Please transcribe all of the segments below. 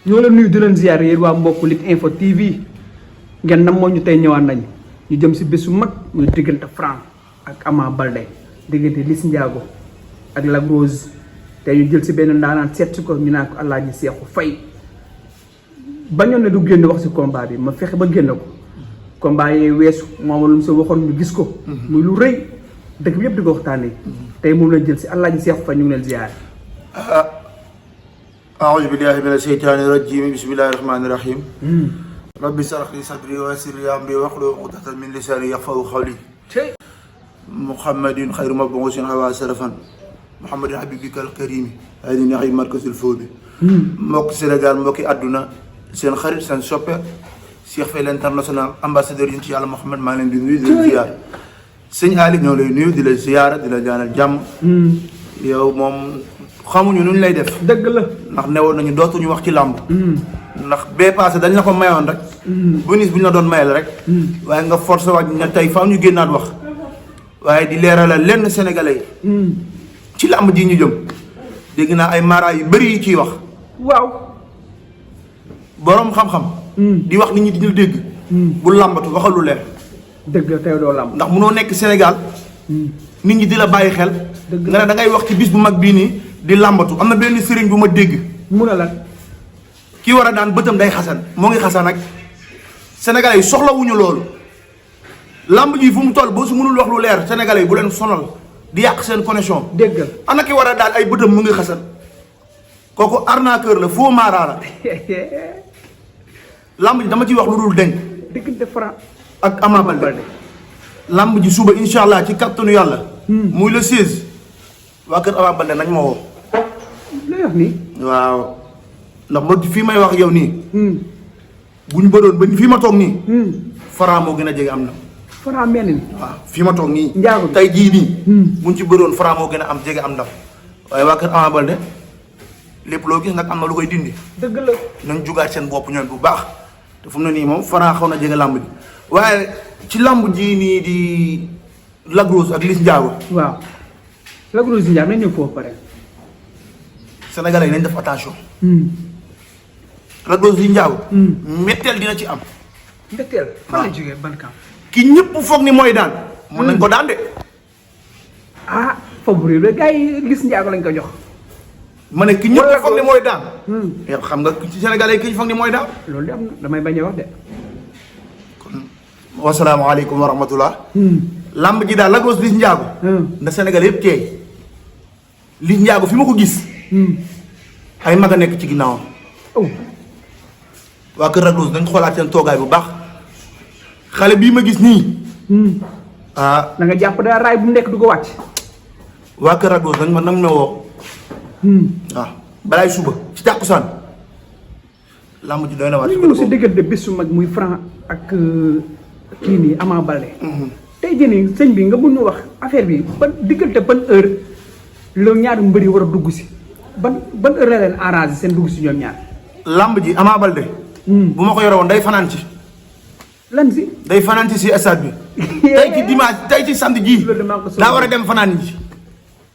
ñoo la nuyu di leen ziar yéen waa mbokk Lutte Info TV ngeen nam moo ñu tey ñëwaat nañ ñu jëm si bésu mag muy diggante Franc ak Ama Baldé diggante Liss Ndiago ak Lac Rose te ñu jël si benn ndaanaan seet si ko ñu naan ko Alaaji Seexu Fay bañoon na du génn wax si combat bi ma fexe ba génn ko combat yee weesu moom lu mu sa waxoon ñu gis ko. muy lu rëy dëkk bi yëpp di ko waxtaanee. tey moom lañ jël si Alaaji Seexu Fay ñu ngi leen ziar. أعوذ بالله من الشيطان الرجيم بسم الله الرحمن الرحيم رب اشرح لي صدري ويسر لي أمري واحلل عقدة من لساني يفقهوا قولي محمد خير مبعوث هوى سلفا محمد حبيبك الكريم هذه نعيم مركز الفوبي mbokk Sénégal mbokki àdduna seen xarit seen soppe Cheikh Faye l'international ambassadeur yi ci yàlla Mouhamed maa ngi leen di nuyu di leen ziar sëñ Ali ñoo lay nuyu di la ziar di la ñaanal jàmm yow moom xamuñu nu ñu lay def. dëgg la ndax newoon nañu dootuñu wax ci làmb. ndax bee passé dañ la ko mayoon rek. bonus bu ñu la doon mayal rek. waaye nga force waaj ne tey faaw ñu génnaat wax. waaye di leeralal lenn sénégalais yi. ci làmb ji ñu jëm. dégg naa ay mara yu bëri yi ciy wax. waaw. boroom xam-xam. di wax nit ñi di ñu dégg. bu làmbatu waxal lu leer. dëgg la tey doo làmb. ndax munoo nekk Sénégal. nit ñi di la bàyyi xel. nga ne da ngay wax ci bis bu mag bii nii. di làmbatu am na benn sëriñ bu ma dégg. mun a lan. kii war a daan bëtam day xasan moo ngi xasan ak sénégalais yi soxlawuñu loolu. làmb ji fu mu toll boo su mënul wax lu leer sénégalais yi bu leen sonal di yàq seen connexion. déggal ana ki war a daan ay bëtam mu ngi xasan kooku arnaqueur la faux mara la. làmb ji dama ciy wax lu dul denc. diggante Franc ak Ama Baldé. làmb ji suba incha allah ci kattanu yàlla. muy le 16. waa kër Ama Baldé nañ ma woo. lay wax nii. waaw ndax ba fii may wax yow nii. bu ñu bëroon ba fii ma toog nii. Franc moo gën a jege am na. Franc mel ni. waaw fii ma toog nii. Ndiago tey jii nii. bu ñu ci bëroon Franc moo gën a am jege am ndam. waaye waa kër Ama Baldé lépp loo gis nag am na lu koy dindi. dëgg la. nañ jugaat seen bopp ñoom bu baax te fu mu ne nii moom Franc xaw na jege làmb ji waaye ci làmb ji nii di Lac Rose ak Liss Ndiago. waaw. Lac Rose Ndiago nañ ñëw foofu pare. Sénégalais yi nañ def attention. Lac Rose Ndiago. metteel dina ci am. mbetteel. fan la jógee ban camp. ki ñëpp foog ni mooy daan. mun nañ ko daan de. ah favori la gars yi Liss Ndiago lañ ko jox. ma ne ki ñëpp foog ni mooy daan. yow xam nga ci Sénégalais yi ki ñu foog ni mooy daan. loolu de am na damay bañ a wax de. kon wasalaamaaleykum wa rahmatullah. lamb ji daal Lac Rose Liss Ndiago. na Sénégal yëpp teey Liss Ndiago fi ma ko gis. ay mag a nekk ci ginnaawam. waa kër Lac Rose dañ xoolaat seen toogaay bu baax xale bii ma gis nii. da nga jàpp daa raay bu nekk du ko wàcc. waa kër Lac Rose dañ ma nam ne woo. waaw balaay suba ci tàkkusaan lamb ji doy na waat. ñu ñëw si diggante bésu mag muy Franc ak kii nii Ama Baldé. tey jii nii sëñ bi nga mun ñu wax affaire bi ban diggante ban heure la ñaari mbër yi war a dugg si ban heure la leen arrangé seen dugg si ñoom ñaar. lamb ji Ama Baldé. bu ma ko yore woon day fanaan ci. lan si. day fanaan ci si stade bi. tey ci dimanche tey ci samedi ji. daa war a dem fanaan ji.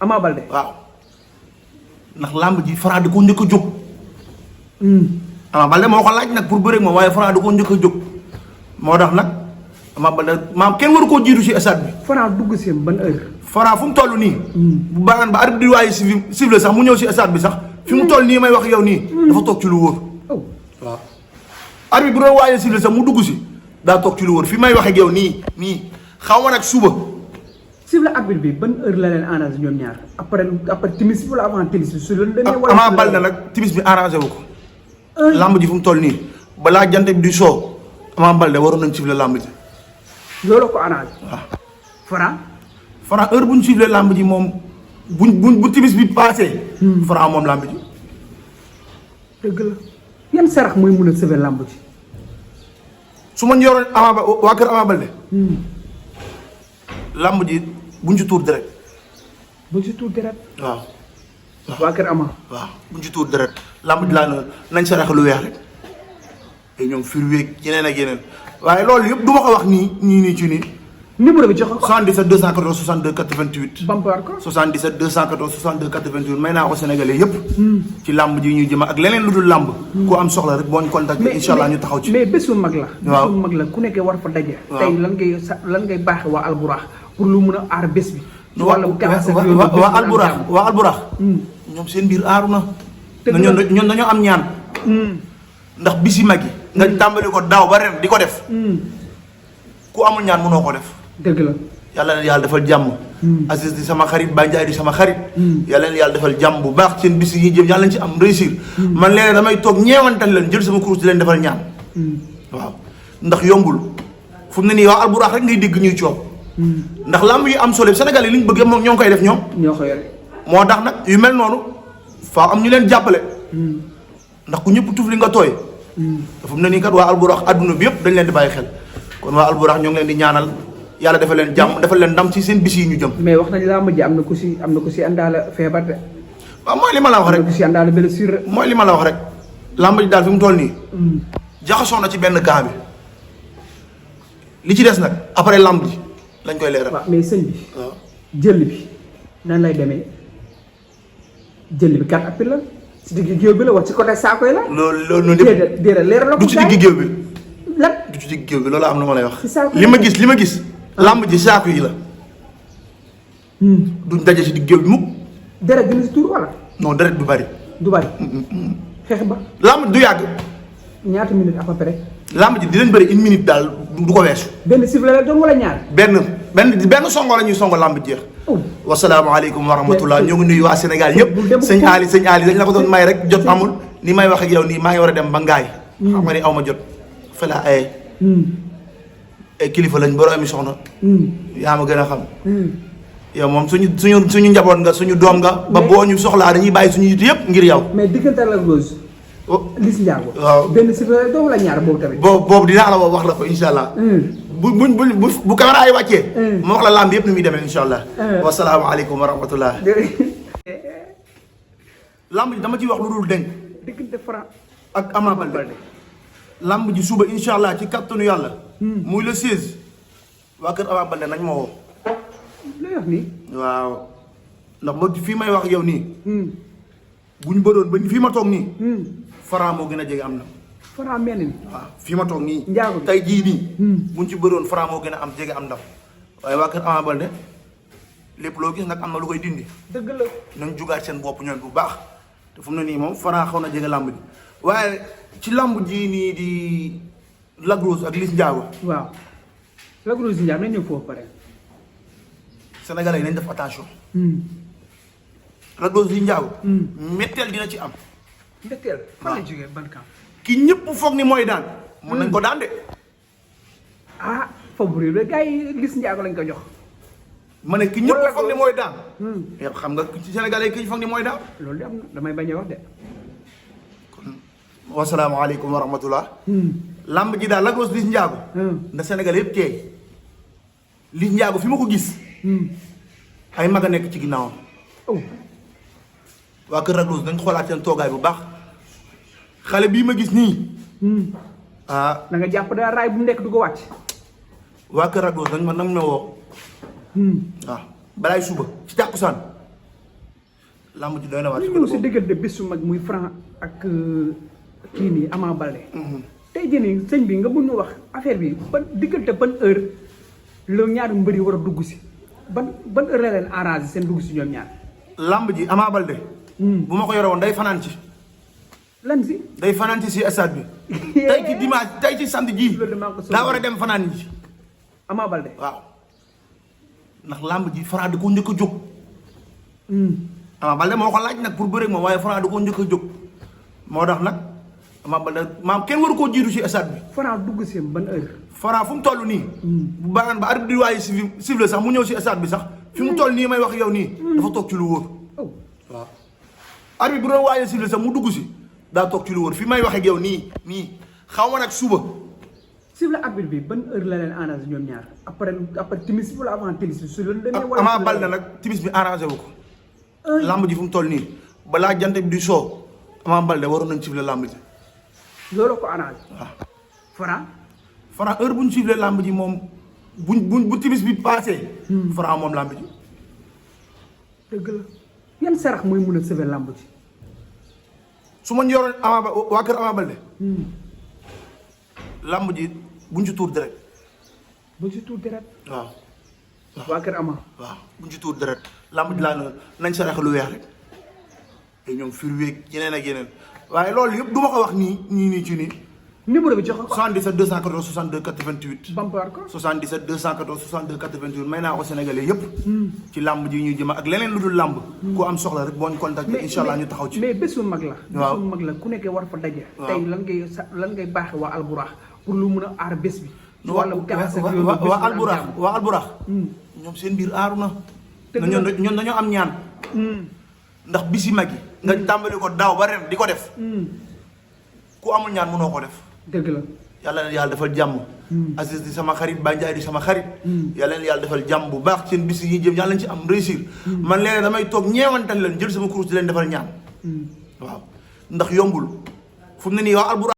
Ama Baldé. waaw ndax lamb ji Franc da ko njëkk a jóg. Ama Baldé moo ko laaj nag pour bëre ak moom waaye Franc da ko njëkk a jóg moo tax nag. Ama Baldé maam kenn waru koo jiitu ci stade bi. Franc dugg si ban heure. Franc fu mu toll nii. bu baaxee ba arbitre di waaye cible sax mu ñëw si stade bi sax fi mu toll nii may wax yow nii. dafa toog ci lu wóor. waaw arbitre bu doon waaye cible sax mu dugg si daa toog ci lu wóor fi may wax ak yow nii xaw ma nag suba. cible arbitre bi ban heure la leen arrangé ñoom ñaar après timis wala avant timis bi su leen demee. Ama Baldé nag timis bi arrangé wu ko. lamb ji fu mu toll nii balaa jant bi di soo Ama Baldé waroon nañ cible lamb ji. loolu ko arrangé. waaw Franc heure bu ñu suivlee lamb ji moom bu timis bi passé. Franc moom lamb ji. dëgg la yan sarax mooy mun a sauver lamb ji. su ma yoroon waa kër Ama Baldé. lamb ji buñ ci tuur deret. buñ ci tuur deret. waaw. waa kër Ama. waaw buñ ci tuur deret lamb ji laa nañ sarax lu weex rek. te ñoom fir weeg yeneen ak yeneen waaye loolu yëpp du ma ko wax nii ci nii numéro bi jox ko. 77 214 62 88. bambaar ko. 77 214 62 88 may naa ko Sénégalais yëpp. ci làmb ji ñuy jëm ak leneen lu dul làmb. ku am soxla rek boo ñu contacté incha allah ñu taxaw ci. mais bésu mag la. waaw bésu mag la ku nekkee war fa daje. tey lan ngay baaxee waa Alburax pour lu mun a aar bés bi. waa Alburax ñoom seen biir aaru na. ñoom dañoo am ñaan. ndax bisi mag yi. nga tàmbali ko daaw ba ren di ko def. ku amul ñaan mënoo ko def. dëgg la. yàlla na yàlla defal jàmm. Aziz di sama xarit Baye Ndiaye di sama xarit. yàlla na yàlla defal jàmm bu baax seen bis yi jëm yàlla nañ ci am réussir. man léegi damay toog ñeewantal leen jël sama kurus di leen defal ñaan. waaw ndax yombul fu mu ne nii waa Alburax rek ngay dégg ñuy coow. ndax lamb yi am solo Sénégal yi li ñu bëgg moom ñoo ngi koy def ñoom. ñoo ko yore. moo tax nag yu mel noonu faa am ñu leen jàppale. ndax ku ñëpp tuuf li nga tooy. fu mu ne nii kat waa Alburax adduna bi yëpp dañ leen di bàyyi xel kon waa Alburax ñoo ngi leen di ñaanal yàlla defal leen jàmm defal leen ndam ci seen bis yi ñu jëm. mais wax nañ lamb ji am na ku si àndaale feebar de. waaw mooy li ma la wax rek am na ku si àndaale blessure. mooy li ma la wax rek lamb ji daal fi mu toll nii. jaxasoo na ci benn kaa bi li ci des nag après lamb ji lañ koy leeral. waaw mais sëñ bi. waaw jël bi nan lay demee jël bi 4 appels la si digg géew bi la wax ci côté saako yi la. loolu lépp déedéet leeral la ko. du ci digg géew bi. lan du ci digg géew bi loolu am na ma lay wax. ci saako li ma gis. lamb ji saako yi la. duñ daje ci digg géew bi mukk. deret dina si tuur wala. non deret du bari. du bari. xeex ba. lamb du yàgg. ñaata minutes à peu près. lamb ji dinañ bëri 1 minute daal du ko weesu. benn sifflet la doon wala ñaar. benn songo la ñuy songo lamb jeex. wasalaamaaleykum wa rahmatullah ñoo ngi nuyu waa Sénégal ñëpp. sëñ Ali dañ la ko doon may rek jot amul ni may wax ak yow nii maa ngi war a dem ba Ngaay. xam nga ni aw ma jot fa la ay kilifa lañ borom ami soxna. yaa ma gën a xam. yow moom suñu njaboot nga suñu doom nga. ba boo ñu soxlaa dañuy bàyyi suñu yitt yëpp ngir yow. mais diggante la Rose. Liss Ndiago. waaw benn sifflet doom la ñaar boobu tamit. boobu dinaa la wax la ko incha allah. bu caméra yi wàccee. ma wax la lamb yëpp ni muy demee incha allah. wasalaamaaleykum wa rahmatullah. lamb ji dama ciy wax lu dul denc. diggante Franc ak Ama Baldé. lamb ji suba incha allah ci kattanu yàlla. muy le 16. waa kër Ama Baldé nañ ma woo. looy wax nii. waaw ndax ba fii may wax yow nii. bu ñu bëroon ba fii ma toog nii. Franc moo gën a jege am na. Franc mel ni. waaw fii ma toog nii. Ndiago tey jii nii. bu ñu ci bëroon Franc moo gën a am jege am ndam. waaye waa kër Ama Baldé lépp loo gis nag am na lu koy dindi. dëgg la. nañ jugaat seen bopp ñoom bu baax te fu mu ne nii moom Franc xaw na jege làmb ji waaye ci làmb ji nii di Lac Rose ak Liss Ndiago. waaw Lac Rose Ndiago nañ ñëw foofu pare. Sénégalais yi nañ def attention. Lac Rose Liss Ndiago. metteel dina ci am. mbetteel fan la jógee ban camp. ki ñëpp foog ni mooy daan. mën nañ ko daan de. ah favori la gars yi Liss Ndiago lañ ko jox. ma ne ki ñëpp foog ni mooy daan. yow xam nga ci Sénégalais yi ki ñu foog ni mooy daan. loolu de am na damay bañ a wax de. kon wasalaamaaleykum wa rahmatullah. lamb ji daal Lac Rose Liss Ndiago. na Sénégalais yëpp teey Liss Ndiago fi ma ko gis. ay mag a nekk ci ginnaawam. waa kër Lac Rose dañ xoolaat seen toogaay bu baax xale bii ma gis nii. da nga jàpp daa raay bu nekk du ko wàcc. waa kër Lac Rose dañ ma nam ne woo. waaw balaay suba ci tàkkusaan lamb ji doy na waat. ñu ñëw si diggante bés su mag muy Franc ak kii nii Ama Baldé. tey jii nii sëñ bi nga mun ñu wax affaire bi ban diggante ban heure la ñaari mbër yi war a dugg si ban heure la leen arrangé seen dugg si ñoom ñaar. lamb ji Ama Baldé. bu ma ko yore woon day fanaan ci. lan si. day fanaan ci si stade bi. tey ci dimanche tey ci samedi ji. daa war a dem fanaan ji. Ama Baldé waaw ndax lamb ji Franc da koo njëkk a jóg. Ama Baldé moo ko laaj nag pour bëre moom waaye Franc da koo njëkk a jóg. moo tax nag Ama Baldé maam kenn waru koo jiitu si stade bi. Franc dugg si ban heure. Franc fu mu toll nii. bu baaxaan ba arbitre di waaye cible sax mu ñëw si stade bi sax fi mu toll nii may wax yow nii. dafa toog ci lu wóor. waaw arbitre bu doon waaye cible sax mu dugg si daa toog ci lu wóor fi may wax ak yow nii xaw ma nag suba. cible arbitre bi ban heure la leen arrangé ñoom ñaar après timis wala avant timis bi su leen demee. Ama Baldé nag timis bi arrangé wu ko. lamb ji fu mu toll nii balaa jant bi di soo Ama Baldé waroon nañ cible lamb ji. loolu ko arrangé. waaw Franc heure bu ñu cible lamb ji moom bu timis bi passé Franc moom lamb ji dëgg la yan sarax mooy mun a sauver lamb ji su ma yoroon waa kër Ama Baldé lamb ji buñ ci tuur deret buñ ci tuur deret waaw waa kër Ama waaw buñ ci tuur deret lamb ji laa nañ sarax lu weex rek te ñoom fir weeg yeneen ak yeneen waaye loolu yëpp du ma ko wax nii ci nii numéro bi jox ko 77 214 62 88 bambaar ko 77 214 62 88 may naa ko sénégalais yëpp ci làmb ji ñuy jëm ak leneen lu dul làmb ku am soxla rek boo ñu contacté incha allah ñu taxaw ci mais bésu mag la waaw bésu mag la ku nekkee war fa daje tey lan ngay baaxe waa alburax pour lu mun a aar bés bi waa alburax ñoom seen biir aaru na ñoom dañoo am ñaan ndax bisi mag yi nga tàmbali ko daaw ba ren di ko def ku amul ñaan mënoo ko def dëgg la yàlla na yàlla defal jàmm Aziz di sama xarit Ba Ndiaye di sama xarit yàlla na yàlla defal jàmm bu baax seen bis yi jëm yàlla nañ ci am réussir man léeg damay toog ñeewantal leen jël sama kurus di leen defal ñaan waaw ndax yombul fu mu ne nii waa alburax